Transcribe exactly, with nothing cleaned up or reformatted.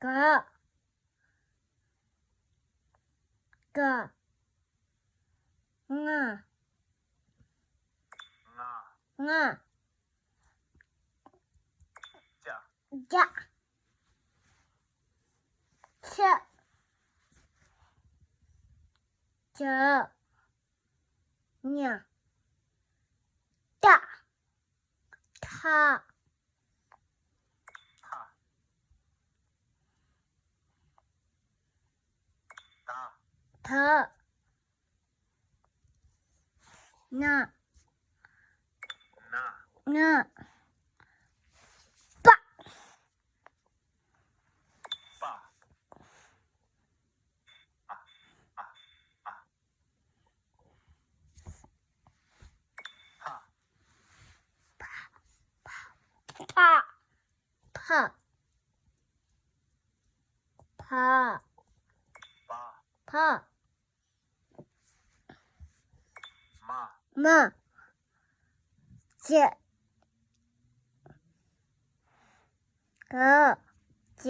ག་ག་ང་ང་ང་ཅ་ཅ་ཆ་ཇ་ཉ་ཏ་ཐ་ཐ་ད་ད་ན་ན་ན་པ་པ་ཨ་ཨ་ཨ་ཕ་ཕ་ཕ་ཕ་ཕ་ཕ་མ་མ་ཇ་ག་ཇ